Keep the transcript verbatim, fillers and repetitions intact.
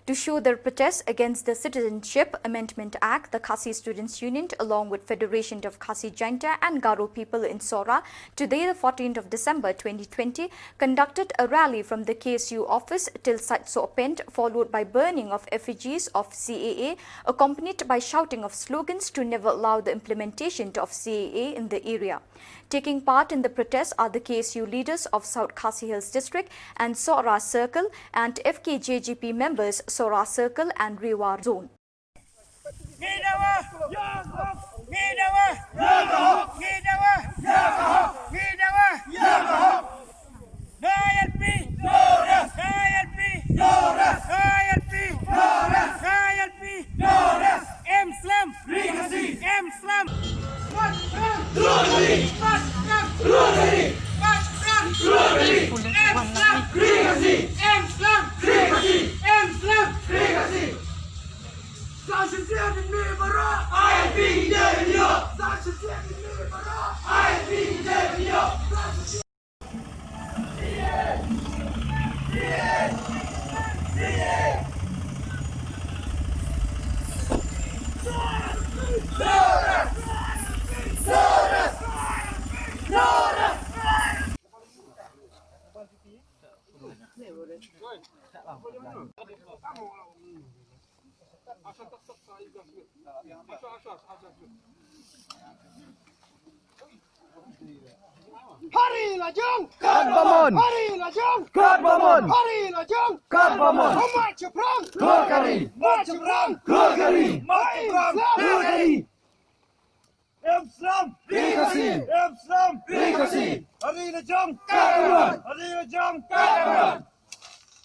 To show their protest against the Citizenship Amendment Act, the Khasi Students Union, along with Federation of Khasi Jaintia and Garo People in Sohra, today, the fourteenth of December twenty twenty, conducted a rally from the K S U office till Sait Sohpent, followed by burning of effigies of C A A, accompanied by shouting of slogans to never allow the implementation of C A A in the area. Taking part in the protest are the K S U leaders of South Khasi Hills District and Sohra Circle and F K J G P members Sohra Circle and Ri War Zone. Hari lajong. Kat bamon. Hari lajong. Kat bamon. Hari lajong. Kat bamon. Amat ceprang. Keluarga ri. Amat ceprang. Keluarga ri. Amat ceprang. Keluarga ri. Em Slum. Ri Khasi. Em Slum. Ri Khasi. Hari lajong. Kat bamon. Hari lajong. Kat bamon.